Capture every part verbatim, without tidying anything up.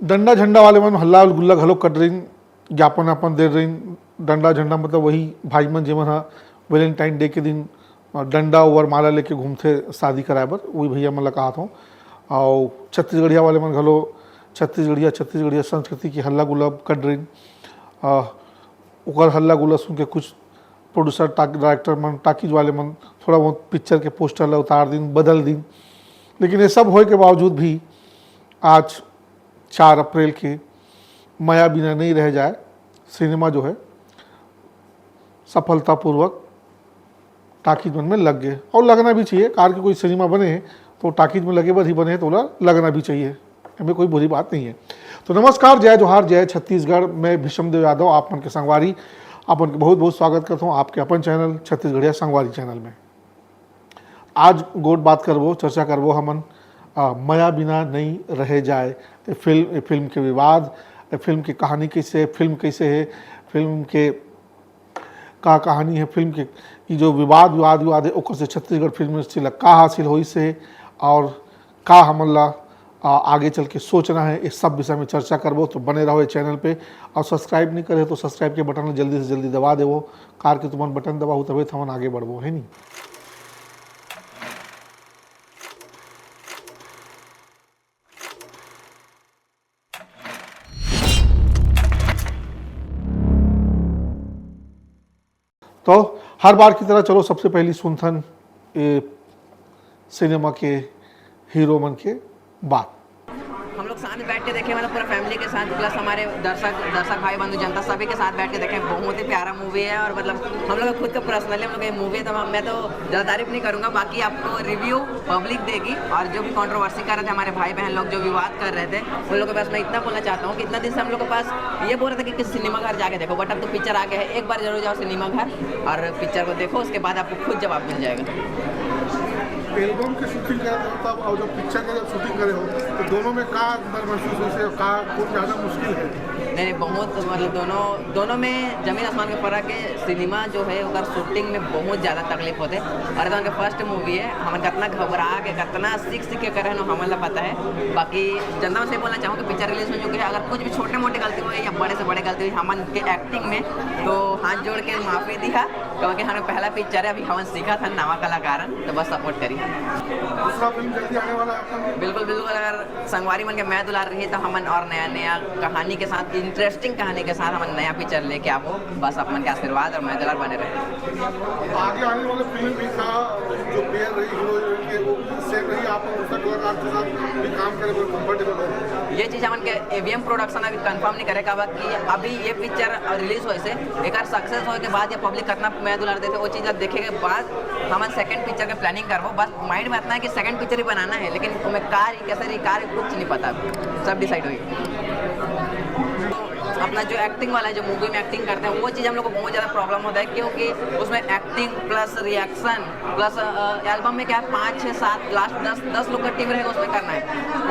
डंडा झंडा वाले मन हल्ला गुल्ला घलो कट रहिन, ज्ञापन अपन दे रहिन। डंडा झंडा मतलब वही भाई मन जेमन ह वैलेंटाइन डे के दिन डंडा वरमाला लेके घूमथे शादी कराए बर, वही भैया मन ला कहत हों। अउ छत्तीसगढ़िया वाले मन घलो छत्तीसगढ़िया छत्तीसगढ़िया संस्कृति के हल्ला गुल्ला कट रहिन। अ, ओकर हल्ला गुल्ला सुन के कुछ प्रोड्यूसर, टाक-, डायरेक्टर मन, टाकीज वाले मन थोड़ा बहुत पिक्चर के पोस्टर ला उतार दिन, बदल दिन। लेकिन ये सब होए के बावजूद भी आज चार अप्रैल के मया बिना नहीं रह जाए सिनेमा जो है सफलतापूर्वक टाकीज मन में लग गए और लगना भी चाहिए। कार के कोई सिनेमा बने तो टाकीज में लगे बर ही बने, तो ओला लगना भी चाहिए, एमे कोई बुरी बात नहीं है। तो नमस्कार, जय जोहार, जय छत्तीसगढ़। मैं भीषम देव यादव, आप मन के संगवारी, आप मन के बहुत बहुत स्वागत करता हूँ आपके अपन चैनल छत्तीसगढ़िया संगवारी चैनल में। आज गोठ बात करबो, चर्चा करबो हमन, आ, मया बिना नहीं रहे जाए। ए फिल्म, ए फिल्म के विवाद, ए फिल्म के कहानी कैसे है, फिल्म कैसे है, फिल्म के का कहानी है, फिल्म के ई जो विवाद, विवाद, विवाद है, ओकर से छत्तीसगढ़ फिल्म इंडस्ट्री ला का हासिल होइस है और का हमन ला, आ, आगे चल के सोचना है, इस सब विषय में चर्चा करबो। तो बने रहो ये चैनल पे और सब्सक्राइब नहीं करे तो सब्सक्राइब के बटन ला जल्दी से जल्दी दबा देवो। कार के तुमन बटन दबाहू तबे तो हमन आगे बढ़बो, है नी? तो हर बार की तरह चलो सबसे पहली सुनथन ए सिनेमा के हीरो मन के बात। हम लोग साथ बैठ के देखे, मतलब पूरा फैमिली के साथ, प्लस हमारे दर्शक दर्शक भाई बंधु जनता सभी के साथ बैठ के देखे। बहुत ही प्यारा मूवी है और मतलब हम लोग खुद का पर्सनली हम लोग ये मूवी है तो मैं तो ज़्यादा तारीफ नहीं करूँगा, बाकी आपको रिव्यू पब्लिक देगी। और जो भी कंट्रोवर्सी कर रहे थे हमारे भाई बहन लोग, जो विवाद कर रहे थे, उन लोगों के पास मैं इतना बोलना चाहता हूँ कि इतना दिन से हम लोग के पास ये बोल रहे थे कि, कि सिनेमा घर जाके देखो, बट अब तो पिक्चर आ गया है, एक बार जरूर जाओ सिनेमा घर और पिक्चर को देखो, उसके बाद आपको खुद जवाब मिल जाएगा। एल्बम के शूटिंग करे हो तब और जब पिक्चर के जब शूटिंग करे हो तो दोनों में का अंतर महसूस होइस है, का कौन ज़्यादा मुश्किल है? नहीं नहीं, बहुत मतलब दोनों दोनों में ज़मीन आसमान का फ़र्क है। सिनेमा जो है ओकर शूटिंग में बहुत ज़्यादा तकलीफ होते और तो उनके फर्स्ट मूवी है, हम कितना घबरा के कितना सीख सीख के करे हैं हमन ला पता है। बाकी जनता से बोलना चाहूँ कि पिक्चर रिलीज हो चुकी है, अगर कुछ भी छोटे मोटे गलती हुई या बड़े से बड़े गलती हुई हमन के एक्टिंग में, तो हाथ जोड़ के माफ़ी दिया, क्योंकि हमें पहला पिक्चर है, अभी हमन सीखा था नवा कलाकार, तो बस सपोर्ट करिए। दूसरा फिल्म जल्दी आने वाला है आपका? बिल्कुल बिल्कुल, अगर संगवारी मन के मया दुलार रही तो हमन और नया नया कहानी के साथ, इंटरेस्टिंग कहानी के साथ हमन नया पिक्चर लेके आबो। बस अपन के आशीर्वाद और मया दुलार बने रहे। आगे आने वाले फिल्म भी का जो पेयर रही हीरो हीरोइन के, वो सेम रही, आप दूसरा कलाकार के साथ भी काम करे बर कंफर्टेबल हो? ये चीज़ हमन के एवीएम प्रोडक्शन अभी कंफर्म नहीं करे, काबर कि अभी ये पिक्चर रिलीज होए से एक सक्सेस होए के बाद या पब्लिक कितना मया दुलार देते, वो चीज़ देखे के बाद हमन सेकंड पिक्चर के प्लानिंग करबो। बस माइंड में इतना है कि सेकंड पिक्चर ही बनाना है, लेकिन ओमे का रही, कैसे रही, का रही, कुछ नहीं पता, सब डिसाइड होई। अपना जो एक्टिंग वाला है, जो मूवी में एक्टिंग करते हैं, वो चीज़ हम लोग को बहुत ज़्यादा प्रॉब्लम होता है, क्योंकि उसमें acting plus reaction plus album में क्या है, पाँच छः सात लास्ट दस दस लोग का टीम रहेगा, उसमें करना है,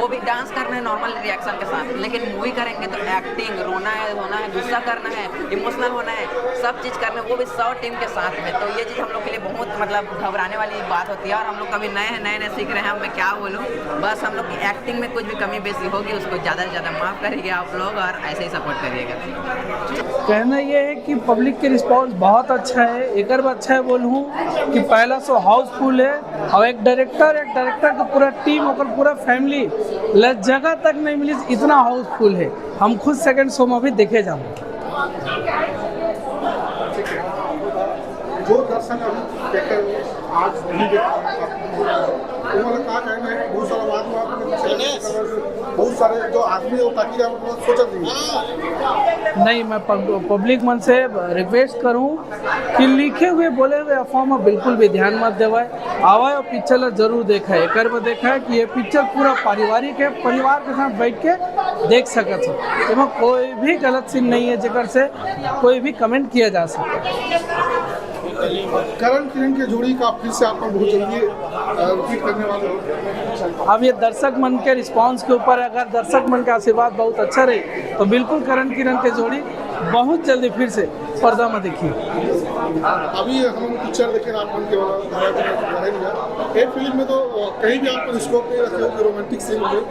वो भी डांस करना है नॉर्मल रिएक्शन के साथ। लेकिन मूवी करेंगे तो एक्टिंग, रोना है, धोना है, गुस्सा करना है, इमोशनल होना है, सब चीज़ करना है, वो भी सौ टीम के साथ में। तो ये चीज़ हम लोग के लिए बहुत मतलब घबराने वाली बात होती है। और हम लोग कभी नए हैं, नए नए सीख रहे हैं, अब मैं क्या बोलूँ। बस हम लोग की एक्टिंग में कुछ भी कमी बेसी होगी, उसको ज़्यादा से ज़्यादा माफ़ करिए आप लोग और ऐसे ही सपोर्ट करिएगा। कहना ये है कि पब्लिक के रिस्पांस बहुत अच्छा है। एकर बर अच्छा है बोलूँ कि पहला शो हाउसफुल है और एक डायरेक्टर, एक डायरेक्टर का पूरा टीम, ओकर पूरा फैमिली ला जगह तक नहीं मिली, इतना हाउसफुल है। हम खुद सेकंड शो में भी देखे जाबो। जो दर्शक अभी देखे आज नहीं देखे, वो वाला का कहना है कि बहुत सारा बात हुआ, आपने बहुत सारे जो आदमी है वो ताकि आप लोग सोचत नहीं। नहीं, मैं पब-, पब्लिक मन से रिक्वेस्ट करूँ कि लिखे हुए, बोले हुए अफवाह में बिल्कुल भी ध्यान मत देवे। आवे और पिक्चर ला जरूर देखे। एकर में देखा है कि ये पिक्चर पूरा पारिवारिक है, परिवार के साथ बैठ के देख सकत हो। एमा कोई भी गलत सीन नहीं है जेकर से कोई भी कमेंट किया जा सके। करण किरण के जोड़ी का फिर से आप बहुत जल्दी रिपीट करने वाले हो। अब ये दर्शक मन के रिस्पांस के ऊपर है, अगर दर्शक मन का आशीर्वाद बहुत अच्छा रही तो बिल्कुल करण किरण के जोड़ी बहुत जल्दी फिर से पर्दा में देखिए। अभी हम पिक्चर देखे रामबन के वाला, ये फिल्म में तो कहीं भी आप स्कोप नहीं रखे हो कि रोमांटिक सीन में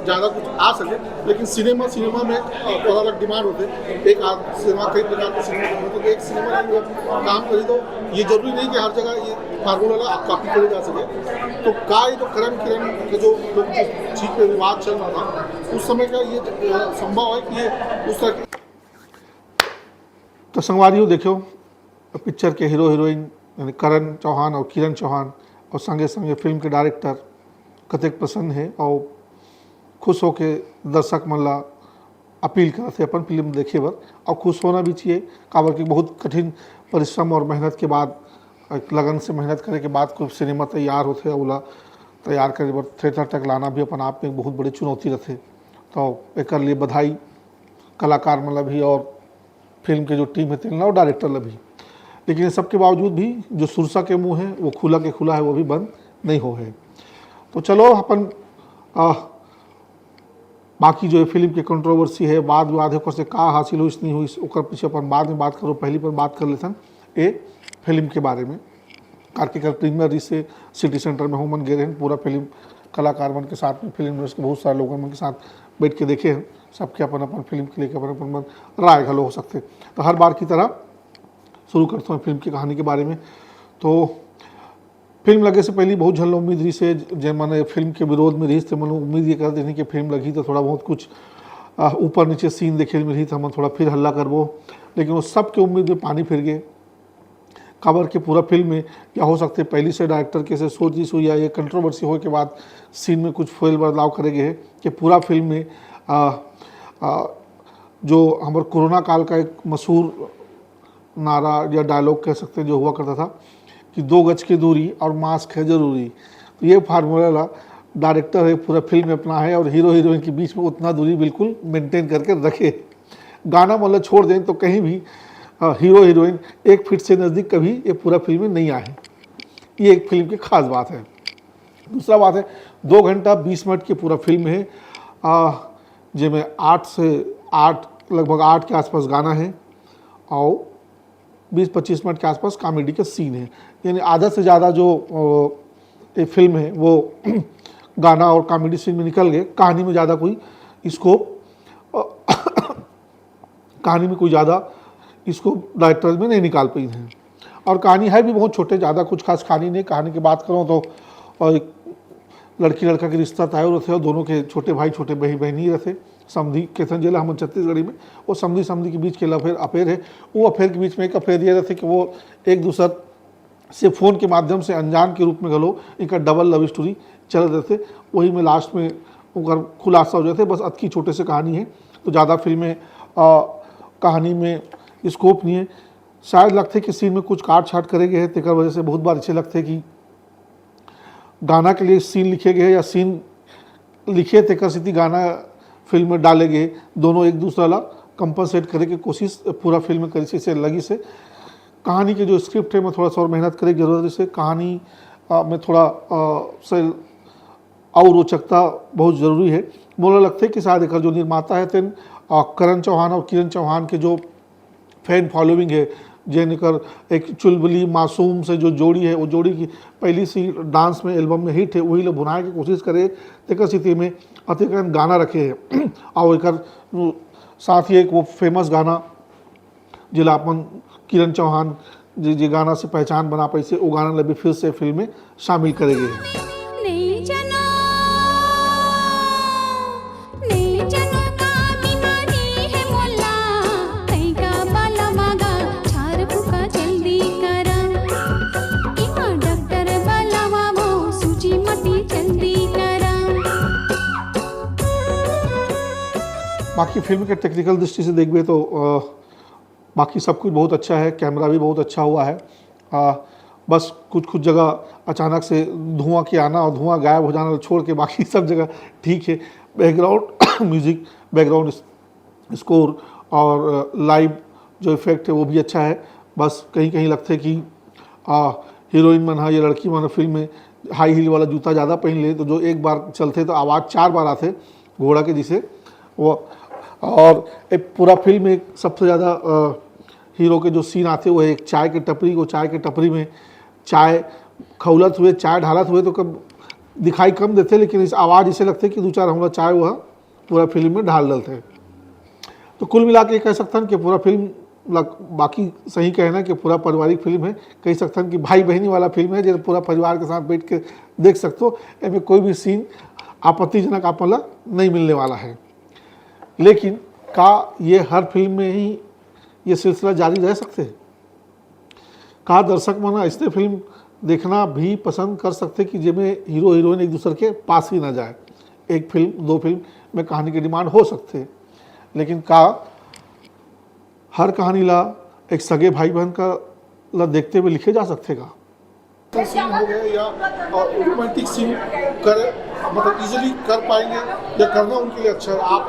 ज़्यादा कुछ आ सके, लेकिन सिनेमा सिनेमा में बहुत अलग डिमांड होते हैं। एक आध सिनेमा, कई प्रकार के सिनेमा होते हैं, तो एक सिनेमा में काम करी तो ये जरूरी नहीं कि हर जगह ये फार्मूला आप कॉपी करे जा सके। तो का ये जो करण किरण के जो लोग जिस चीज पे विवाद चल रहा था उस समय का ये संभव है कि ये उस तरह? तो संगवारी हो, देखो, पिक्चर के हीरो हीरोइन यानी करण चौहान और किरण चौहान और संगे संगे फिल्म के डायरेक्टर कतेक प्रसन्न है और खुश होके दर्शक मन ला अपील करत है अपन फिल्म देखे बर। और खुश होना भी चाहिए, काबर कि बहुत कठिन परिश्रम और मेहनत के बाद, एक लगन से मेहनत करे के बाद कोई सिनेमा तैयार होथे, ओला तैयार करे बर थिएटर तक लाना भी अपन आप में एक बहुत बड़ी चुनौती रथे। तो एकर लिए बधाई कलाकार मन ला भी और फिल्म के जो टीम है तेन ला और डायरेक्टर ला भी। लेकिन ये सबके बावजूद भी जो सुरसा के मुंह है वो खुला के खुला है, वो भी बंद नहीं हो है। तो चलो अपन आ, बाकी जो है फिल्म के कंट्रोवर्सी है, वाद विवाद है, ओकर से का हासिल होइस नहीं होइस, ओकर पीछे अपन बाद में बात करो, पहली पर बात कर लेथन ए फिल्म के बारे में। कार के कर प्रीमियर रिहिस हे सिटी सेंटर में, हमन गे रहेन पूरा फिल्म कलाकार मन के साथ में, फिल्म इंडस्ट्री के बहुत सारे लोगों मन के साथ बैठ के देखे हैं। सबके अपन अपन फिल्म के लेके अपन अपन मन राय घलो हो सकते। तो हर बार की तरह शुरू करता हूँ फिल्म की कहानी के बारे में। तो फिल्म लगे से पहले बहुत झन ला उम्मीद रहिस हे, जे मन फिल्म के विरोध में रहिस, ते मन उम्मीद ये करत रहिन कि फिल्म लगही तो थोड़ा बहुत कुछ आ, ऊपर नीचे सीन देखे में रही तो हमन थोड़ा फिर हल्ला करबो। लेकिन वो सबके उम्मीद में पानी फिर गए। काबर के पूरा फिल्म में या हो सकते पहली से डायरेक्टर के से सोच रहिस हो या ये कंट्रोवर्सी होए के बाद सीन में कुछ फेर बदलाव करे गए है कि पूरा फिल्म में आ, आ, जो हमारे कोरोना काल का एक मशहूर नारा या डायलॉग कह सकते हैं जो हुआ करता था कि दो गज की दूरी और मास्क है जरूरी। तो ये फार्मूला ला डायरेक्टर है पूरा फिल्म में अपना है और हीरो हीरोइन के बीच में उतना दूरी बिल्कुल मेंटेन करके रखे। गाना मतलब छोड़ दें तो कहीं भी आ, हीरो हीरोइन एक फीट से नज़दीक कभी ये पूरा फिल्म में नहीं आए। ये एक फिल्म की खास बात है। दूसरा बात है, दो घंटा बीस मिनट की पूरा फिल्म है, आ, जेमे आठ से आठ, लगभग आठ के आसपास गाना है और बीस पच्चीस मिनट के आसपास कॉमेडी का सीन है। यानी आधा से ज़्यादा जो अ, ये फिल्म है वो गाना और कॉमेडी सीन में निकल गए। कहानी में ज़्यादा कोई स्कोप, कहानी में कोई ज़्यादा स्कोप डायरेक्टर में नहीं निकाल पाई हैं। और कहानी है भी बहुत छोटे, ज़्यादा कुछ खास कहानी नहीं। कहानी की बात करूँ तो और एक लड़की लड़का के रिश्ता तय रहते और दोनों के छोटे भाई छोटे बहन बहनी रहते। समधी केथन जेला हमन छत्तीसगढ़ी में, वो समधी समधी के बीच के लफेर अफेयर है। वो अफेयर के बीच में एक अफेयर ये रहते कि वो एक दूसर से फोन के माध्यम से अनजान के रूप में घलो एक डबल लव स्टोरी चल रहते। वही में लास्ट में ओकर खुलासा हो जाते। बस अतकी छोटे से कहानी है, तो ज़्यादा फिल्म में आ, कहानी में स्कोप नहीं है। शायद लगते कि सीन में कुछ काट छाट करे गए हैं, तेकर वजह से बहुत बार ऐसे लगते कि गाना के लिए सीन लिखे गए हैं या सीन लिखे तेकर सेती गाना फिल्म में डाले गए, दोनों एक दूसरा ला कंपनसेट करे के कोशिश पूरा फिल्म में करी से लगी से। कहानी के जो स्क्रिप्ट है, मैं थोड़ा सा और मेहनत करे की जरूरत है। कहानी आ, में थोड़ा आ, से और रोचकता बहुत जरूरी है। मोला लगते कि शायद एकर जो निर्माता है तेन आ, करण चौहान और किरण चौहान के जो फैन फॉलोइंग है, जेन एकर एक चुलबुली मासूम से जो जोड़ी है, वो जोड़ी की पहली सी डांस में एल्बम में हिट है, वही ला भुनाए के कोशिश करे, तेकर स्थिति में अतिकन गाना रखे है। और एकर साथ ही एक वो फेमस गाना जिला अपन किरण चौहान जी जे गाना से पहचान बना पाइसे, वो गाना ला भी फिर से फिल्म में शामिल करे गए हैं। नहीं जनो, नहीं जनो का बीमारी है मोला, तैं का बाला मागा झाड़ फूका जल्दी करा। इमा डॉक्टर बालावा वो सूजी मती जल्दी करा। बाकी फिल्म के टेक्निकल दृष्टि से देखबे तो अ, बाकी सब कुछ बहुत अच्छा है, कैमरा भी बहुत अच्छा हुआ है। आ, बस कुछ कुछ जगह अचानक से धुआं के आना और धुआं गायब हो जाना छोड़ के बाकी सब जगह ठीक है। बैकग्राउंड म्यूजिक, बैकग्राउंड स्कोर और लाइव जो इफेक्ट है वो भी अच्छा है। बस कहीं कहीं लगते कि आ, हीरोइन मन हा या लड़की मन फिल्म में हाई हील वाला जूता ज़्यादा पहन ले तो जो एक बार चलते तो आवाज़ चार बार आते घोड़ा के जिसे वो। और एक पूरा फिल्म में सबसे ज़्यादा हीरो के जो सीन आथे, वो एक चाय के टपरी, वो चाय के टपरी में चाय खौलत हुए, चाय ढालत हुए तो कम दिखाई कम देथे, लेकिन इस आवाज़ इसे लगथे कि दू चार हमला चाय वो पूरा फिल्म में ढाल डलथे। तो कुल मिला के कह सकथन कि पूरा फिल्म लग-, बाकी सही कहना कि पूरा पारिवारिक फिल्म है, कह सकथन कि भाई बहनी वाला फिल्म है, जो पूरा परिवार के साथ बैठ के देख सकते हो। एमे कोई भी सीन आपत्तिजनक आप ला नहीं मिलने वाला है। लेकिन का ये हर फिल्म में ही ये सिलसिला जारी रह सकते हैं? का दर्शक मन ऐसने फिल्म देखना भी पसंद कर सकथे कि जेमे हीरो हीरोइन एक दूसर के पास ही ना जाए? एक फिल्म, दो फिल्म में कहानी के डिमांड हो सकथे, लेकिन का हर कहानी ला एक सगे भाई बहन का ला देखते हुए लिखे जा सकथे का? सीन हो गए या रोमांटिक सीन कर, मतलब, इजीली कर पाएंगे या करना उनके लिए अच्छा है? आप,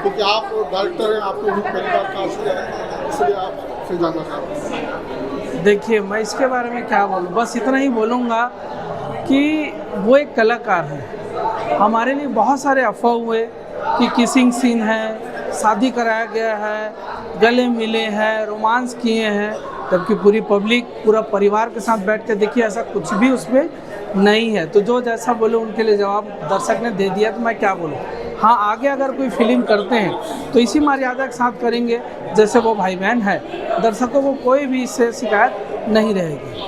क्योंकि आप डायरेक्टर हैं, आपको भी पहली बार कास्ट किया है, इसलिए आपसे जानना चाहते हैं। देखिए, मैं इसके बारे में क्या बोलूँ, बस इतना ही बोलूँगा कि वो एक कलाकार है। हमारे लिए बहुत सारे अफवाह हुए कि किसिंग सीन है, शादी कराया गया है, गले मिले हैं, रोमांस किए हैं, जबकि पूरी पब्लिक, पूरा परिवार के साथ बैठ के देखिए, ऐसा कुछ भी उसमें नहीं है। तो जो जैसा बोले, उनके लिए जवाब दर्शक ने दे दिया, तो मैं क्या बोलूँ। हाँ, आगे अगर कोई फिल्म करते हैं तो इसी मर्यादा के साथ करेंगे जैसे वो भाई बहन है। दर्शकों को कोई भी इससे शिकायत नहीं रहेगी।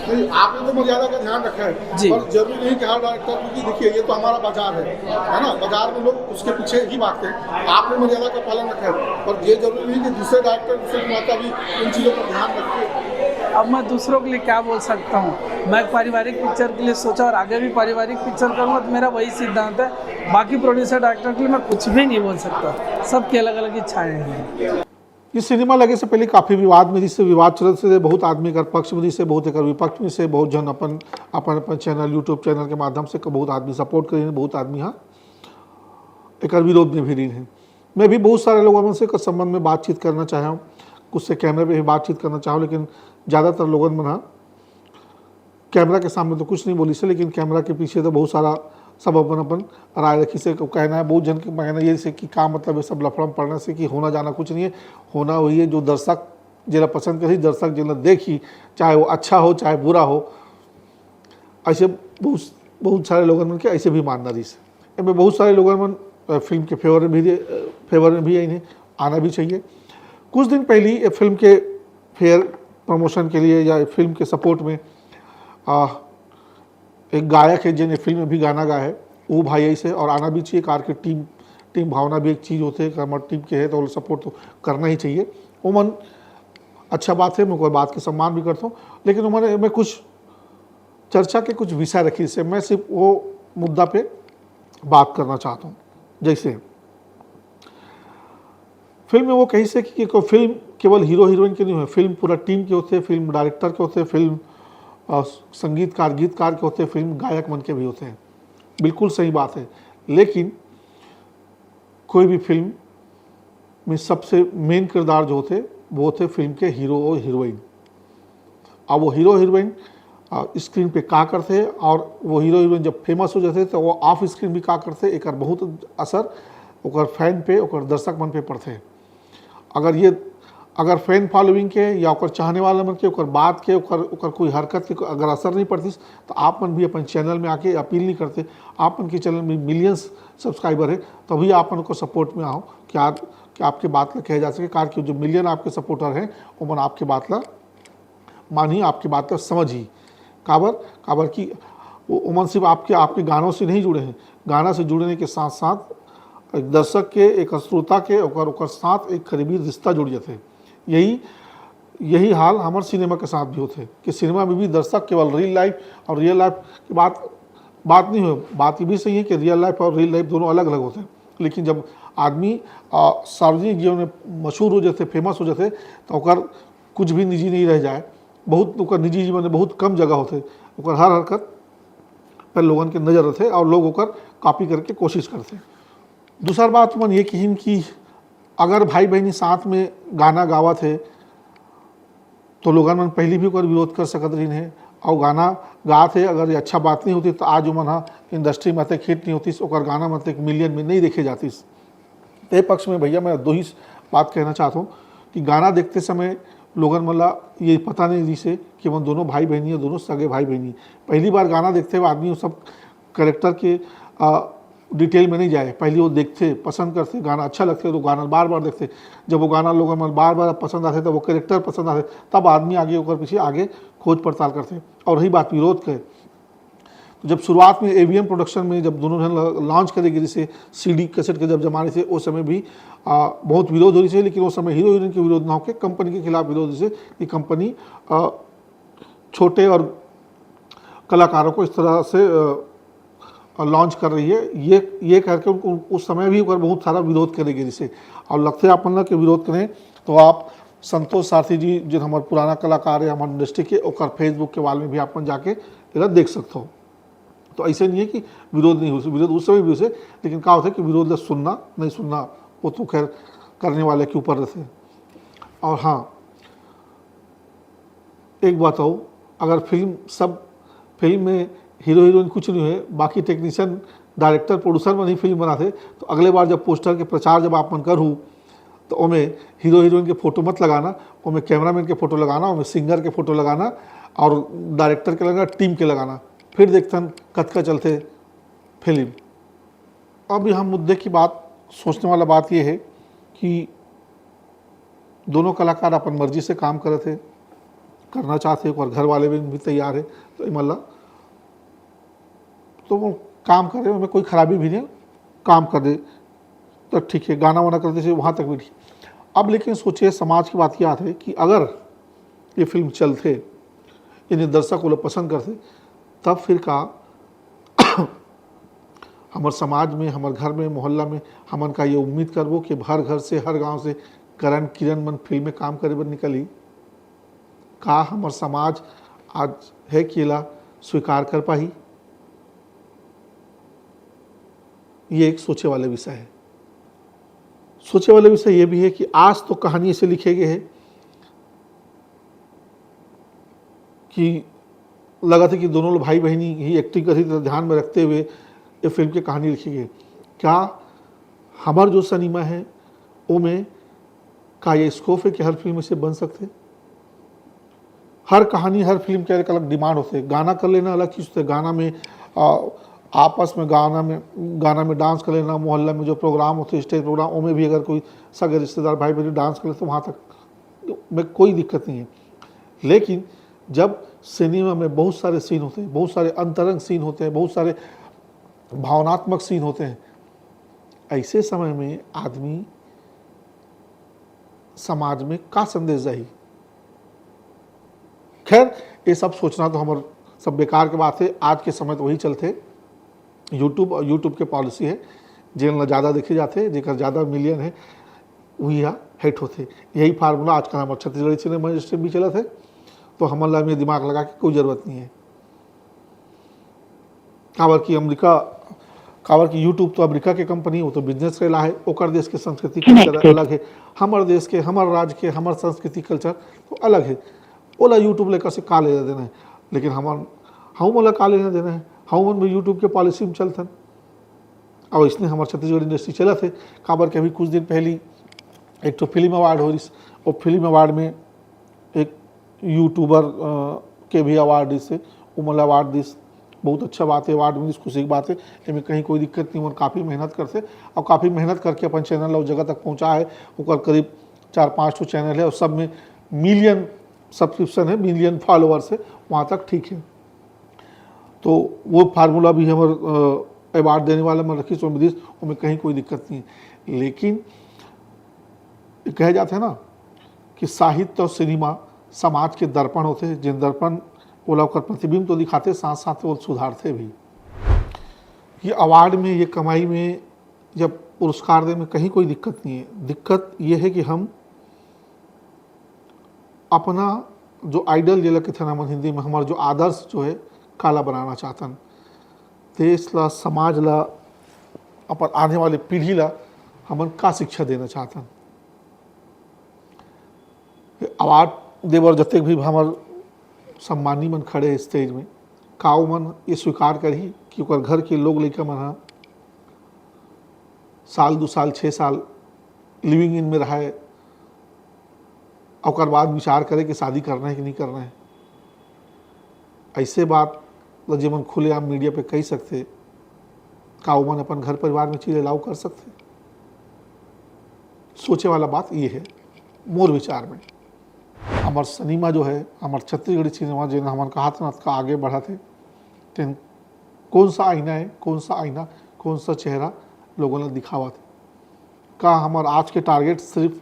नहीं, आपने तो मर्यादा का ध्यान रखा है। जी। और जरूरी नहीं कि हर डायरेक्टर, क्योंकि देखिए, ये तो हमारा बाजार है, है ना? बाजार में लोग उसके पीछे ही भागते हैं। आपने मर्यादा का पालन रखा है, पर ये जरूरी नहीं कि दूसरे डायरेक्टर, दूसरे निर्माता भी इन चीज़ों का ध्यान रखें। अब मैं दूसरों के लिए क्या बोल सकता हूँ? मैं एक पारिवारिक पिक्चर के लिए सोचा और आगे भी पारिवारिक पिक्चर करूँगा, तो मेरा वही सिद्धांत है। बाकी प्रोड्यूसर डायरेक्टर के लिए मैं कुछ भी नहीं बोल सकता, सबकी अलग अलग इच्छाएँ हैं। ये सिनेमा लगे से पहले काफ़ी विवाद में, जिससे विवाद चलत से बहुत आदमी एकर पक्ष में, जिससे बहुत एकर विपक्ष में, से बहुत जन अपन अपन अपन चैनल, यूट्यूब चैनल के माध्यम से बहुत आदमी सपोर्ट करिन, बहुत आदमी हाँ एकर विरोध में भी रहिन है। मैं भी बहुत सारे लोगों से एकर संबंध में बातचीत करना चाहे हूँ, कुछ से कैमरे पे भी बातचीत करना चाहूँ, लेकिन ज़्यादातर लोगन मन हाँ कैमरा के सामने तो कुछ नहीं बोलिस हे, लेकिन कैमरा के पीछे तो बहुत सारा सब अपन अपन राय रखिस हे। कहना है, बहुत जन के कहना ये से कि का मतलब है सब लफड़ा में पड़ना से, कि होना जाना कुछ नहीं है। होना वही है जो दर्शक जेला पसंद करही, दर्शक जेला देखही, चाहे वो अच्छा हो चाहे बुरा हो। ऐसे बहुत बहुत सारे लोगन मन के ऐसे भी मानना रहिस। एमे बहुत सारे लोगन मन अ, फिल्म के फेवर में भी, अ, फेवर में भी आइन हे, आना भी चाहिए। कुछ दिन पहले ये फिल्म के फेयर प्रमोशन के लिए या फिल्म के सपोर्ट में आ, एक गायक है, जेने फिल्म में भी गाना गाया है, वो भाई ऐसे और आना भी चाहिए। कार के टीम, टीम भावना भी एक चीज़ होते है, हमारे टीम के है तो सपोर्ट तो करना ही चाहिए। वो मन अच्छा बात है, मैं कोई बात के सम्मान भी करता हूँ, लेकिन उमन में कुछ चर्चा के कुछ विषय रखिस हे, मैं सिर्फ वो मुद्दा पे बात करना चाहता हूँ। जैसे फिल्म में वो कहिस हे कि, कि कोई फिल्म केवल हीरो हीरोइन के नहीं होय, फिल्म पूरा टीम के होथे, फिल्म डायरेक्टर के होथे, फिल्म अ, संगीतकार गीतकार के होथे, फिल्म गायक मन के भी होथे। बिल्कुल सही बात है, लेकिन कोई भी फिल्म में सबसे मेन किरदार जो होथे वो होथे फिल्म के हीरो और हीरोइन। अब वो हीरो हीरोइन स्क्रीन पे का करथे और वो हीरो हीरोइन जब फेमस हो जाथे तो वो ऑफ स्क्रीन भी का करथे, एकर बहुत असर ओकर फैन पे, ओकर दर्शक मन पे पड़थे। अगर ये अगर फैन फॉलोइंग के या ओकर चाहने वाला मन के ओकर बात के ओकर ओकर कोई हरकत के अगर असर नहीं पड़तीस तो आप मन भी अपन चैनल में आके अपील नहीं करते। आप मन के चैनल में मिलियंस सब्सक्राइबर है, तभी आप मन को सपोर्ट में आओ कि आप कि आपके बात ला कहे जा सके। कार के जो मिलियन आपके सपोर्टर हैं, ओमन आपके बात ला मानही, आपके बात ला समझही। काबर काबर कि वो ओमन सिर्फ आपके आपके गानों से नहीं जुड़े हैं, गाना से जुड़ने के साथ साथ एक दर्शक के, एक श्रोता के ओकर ओकर साथ एक करीबी रिश्ता जुड़ जाते हैं। यही यही हाल हमारे सिनेमा के साथ भी होते हैं कि सिनेमा में भी दर्शक केवल रियल लाइफ और रियल लाइफ की बात बात नहीं हो। बात ये भी सही है कि रियल लाइफ और रियल लाइफ दोनों अलग अलग होते हैं, लेकिन जब आदमी आ, सार्वजनिक जीवन में मशहूर हो जाते, फेमस हो जाते, तो ओकर कुछ भी निजी नहीं रह जाए। बहुत ओकर निजी जीवन में बहुत कम जगह होते, ओकर हर हरकत पर लोगन के नज़र रहते और लोग ओकर कॉपी करके कोशिश करते। दूसर बात मन ये कहिन कि अगर भाई बहनी साथ में गाना गावत है तो लोगन मन पहली भी ओकर विरोध कर सकत रहिन है, और गाना गात है अगर ये अच्छा बात नहीं होती तो आज ओमन हा इंडस्ट्री में अतेक हिट नहीं होतीस, ओकर गाना मन अतेक मिलियन में नहीं देखे जातीस। तो ये पक्ष में भैया मैं दो ही बात कहना चाहता हूँ। कि गाना देखते समय लोगन मन ला ये पता नहीं रिहिसे कि मन दोनों भाई बहिनी हे, दोनों सगे भाई बहिनी। पहली बार गाना देखते हुए आदमी वो सब कैरेक्टर के डिटेल में नहीं जाए, पहली वो देखते, पसंद करते, गाना अच्छा लगते तो गाना बार बार देखते। जब वो गाना लोगन मन बार बार पसंद आते, तब वो कैरेक्टर पसंद आते, तब आदमी आगे ओकर पीछे आगे खोज पड़ताल करते। और रही बात विरोध के, तो जब शुरुआत में एवीएम प्रोडक्शन में जब दोनों झन लॉन्च करे गिरिसे, सीडी कैसेट के जब जमाने से, उस समय भी आ, बहुत विरोध हो रही है, लेकिन उस समय हीरो हीरोइन के विरोध ना होकर कंपनी के खिलाफ विरोध से कि कंपनी आ, छोटे और कलाकारों को इस तरह से लॉन्च कर रही है, ये ये करके उनको उस समय भी ओकर बहुत सारा विरोध करे गिरिसे। और लगते आप मन ला कि विरोध करें तो आप संतोष सारथी जी, जो हमारे पुराना कलाकार है हमारे इंडस्ट्री के, ओकर फेसबुक के वाल में भी आप मन जाके एला देख सकते हो। तो ऐसे नहीं है कि विरोध नहीं हो, विरोध उस समय भी उसे, लेकिन का होता है कि विरोध ला सुनना नहीं सुनना, वो तो खैर करने वाले के ऊपर रहते हैं। और हाँ, एक बात हो, अगर फिल्म सब फिल्म में हीरो हीरोइन कुछ नहीं हुए, बाकी टेक्नीशियन, डायरेक्टर, प्रोड्यूसर मन ही फिल्म बनाते, तो अगले बार जब पोस्टर के प्रचार जब आप मन करहू, तो ओमे हीरो हीरोइन के फोटो मत लगाना, ओमे कैमरामैन के फोटो लगाना, ओमे सिंगर के फोटो लगाना, और डायरेक्टर के लगाना, टीम के लगाना, फिर देखथन कतका चलते फिल्म। अब यहाँ मुद्दे की बात, सोचने वाला बात ये है कि दोनों कलाकार अपन मर्जी से काम करत हे, करना चाहते हैं, और घर वाले भी, भी तैयार है, तो ये मतलब तो वो काम करे, उसमें कोई खराबी भी नहीं, काम कर दे तो ठीक है, गाना वाना करते से वहाँ तक भी ठीक। अब लेकिन सोचिए, समाज की बात क्या है कि अगर ये फिल्म चलते, इन्हें दर्शक वो लोग पसंद करते, तब फिर का हमर समाज में, हमर घर में, मोहल्ला में हमन का ये उम्मीद करबो कि हर घर से, हर गांव से करण किरण मन फिल्म में काम करे बर निकली? का हमर समाज आज है कि एला स्वीकार कर पाही? ये एक सोचे वाले विषय है। सोचे वाले विषय ये भी है कि आज तो कहानी ऐसे लिखे गए है कि लगत है कि दोनों भाई बहनी ही एक्टिंग करही, तो ध्यान में रखते हुए ये फिल्म के कहानी लिखी गई। क्या हमार जो सिनेमा है, ओमे का ये स्कोप है कि हर फिल्म से बन सकते? हर कहानी, हर फिल्म के अलग अलग डिमांड होते हैं। गाना कर लेना अलग चीज़ होते है। गाना में आ, आपस में गाना में गाना में डांस कर लेना, मोहल्ला में जो प्रोग्राम होते हैं, स्टेज प्रोग्राम, ओमे भी अगर कोई सगे रिश्तेदार भाई बहन डांस कर ले तो वहाँ तक में कोई दिक्कत नहीं है। लेकिन जब सिनेमा में बहुत सारे सीन होते हैं, बहुत सारे अंतरंग सीन होते हैं, बहुत सारे भावनात्मक सीन होते हैं, ऐसे समय में आदमी समाज में का संदेश जाही? खैर, ये सब सोचना तो हमर सब बेकार के बात है। आज के समय तो वही चलते, यूट्यूब और यूट्यूब के पॉलिसी है, जेन ला ज़्यादा देखे जाते, जेकर ज़्यादा मिलियन है, वही हा हिट होते। यही फार्मूला आजकल हमर छत्तीसगढ़ी सिनेमा इंडस्ट्री में भी चलत है, तो हमन ला ये दिमाग लगा के कोई ज़रूरत नहीं है। काबर कि अमेरिका, काबर कि यूट्यूब तो अमेरिका के कंपनी, वो तो बिजनेस के ला है, ओकर देश के संस्कृति कल्चर अलग है, हमर देश के, हमर राज्य के, हमर संस्कृति कल्चर तो अलग है। ओला यूट्यूब लेकर से का लेना देना है, लेकिन हमन, हम ओला का लेना देना है, हम मन भी यूट्यूब के पॉलिसी में चलथन। अब इसने हमर छत्तीसगढ़ इंडस्ट्री चलत है, काबर कि अभी कुछ दिन पहली एक ठो फिल्म अवार्ड हो रही, वो फिल्म अवार्ड में एक यूट्यूबर के भी अवार्ड दिस, उमन ला अवार्ड दिस। बहुत अच्छा बात है, अवार्ड मिलिस, खुशी की बात है। एमे कहीं कोई दिक्कत नहीं, उमन काफ़ी मेहनत करते और काफ़ी मेहनत करके अपन चैनल ला जगह तक पहुँचा है। ओकर करीब चार पाँच ठो चैनल है और सब में मिलियन सब्सक्रिप्शन है, मिलियन फॉलोअर्स है, वहाँ तक ठीक है। तो वो फार्मूला भी हमर अवार्ड देने वाला मन रखी सो विदेश, ओमे कहीं कोई दिक्कत नहीं है। लेकिन कहे जाते हैं ना कि साहित्य और सिनेमा समाज के दर्पण होते हैं, जिन दर्पण ओला ओकर प्रतिबिंब तो दिखाते, साथ साथ वो सुधारते भी। ये अवार्ड में, ये कमाई में, जब पुरस्कार दे में कहीं कोई दिक्कत नहीं है। दिक्कत ये है कि हम अपना जो आइडल जेला कथन हमन हिंदी में, हमार जो आदर्श जो है, काला बनाना चाहतन, देश ला, समाज ला, अपन आने वाले पीढ़ी ला हमन का शिक्षा देना चाहतन। अवार्ड देबर जतेक भी हमर सम्मानी मन खड़े हैं स्टेज में, का ओमन ये स्वीकार करही कि ओकर घर के लोग लइका मन ह साल दू साल छः साल लिविंग इन में रहे, ओकर बाद विचार करे कि शादी करना है कि नहीं करना है। ऐसे बात ल जेमन खुलेआम मीडिया पे कही सकथे, का ओमन अपन घर परिवार में चीज अलाउ कर सकथे? सोचे वाला बात ये है मोर विचार में। हमर सिनेमा जो है, हमर छत्तीसगढ़ी सिनेमा, जेन हमन कहात हन, अतका आगे बढ़त है, तेन कौन सा आईना है, कौन सा आईना, कौन सा चेहरा लोगों ने दिखावत है? का हमर आज के टारगेट सिर्फ,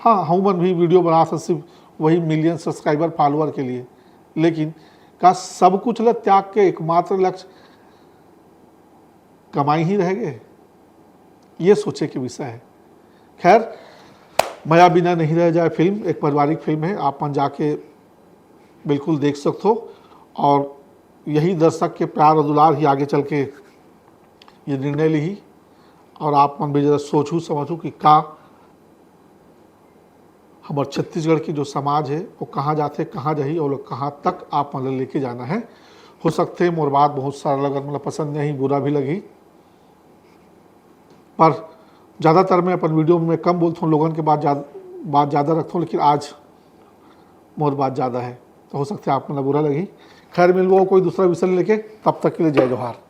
हाँ, हमन भी वीडियो बनात हन सिर्फ वही मिलियन सब्सक्राइबर, फॉलोअर के लिए, लेकिन का सब कुछ ल त्याग के एकमात्र लक्ष्य कमाई ही रह गए? ये सोचे के विषय है। खैर, मया बिना नहीं रह जाए फिल्म एक पारिवारिक फिल्म है, आप मन जाके बिल्कुल देख सकते हो। और यही दर्शक के प्यार और दुलार ही आगे चल के ये निर्णय ली, और आप मन भी जरा सोचू समझू कि का हमर छत्तीसगढ़ की जो समाज है वो कहाँ जाथे, कहाँ जाही, और कहाँ तक आप मन ल लेके जाना है। हो सकथे मोर बात बहुत सारा लोगन मन ल पसंद नहीं, बुरा भी लगही, पर ज़्यादातर मैं अपन वीडियो में कम बोलता हूँ, लोगन के बात ज़्यादा, बात ज़्यादा रखता हूँ, लेकिन आज मोर बात ज़्यादा है, तो हो सकता है आप मन ल बुरा लगही। खैर, मिलबो कोई दूसरा विषय लेके, तब तक के लिए जय जोहार।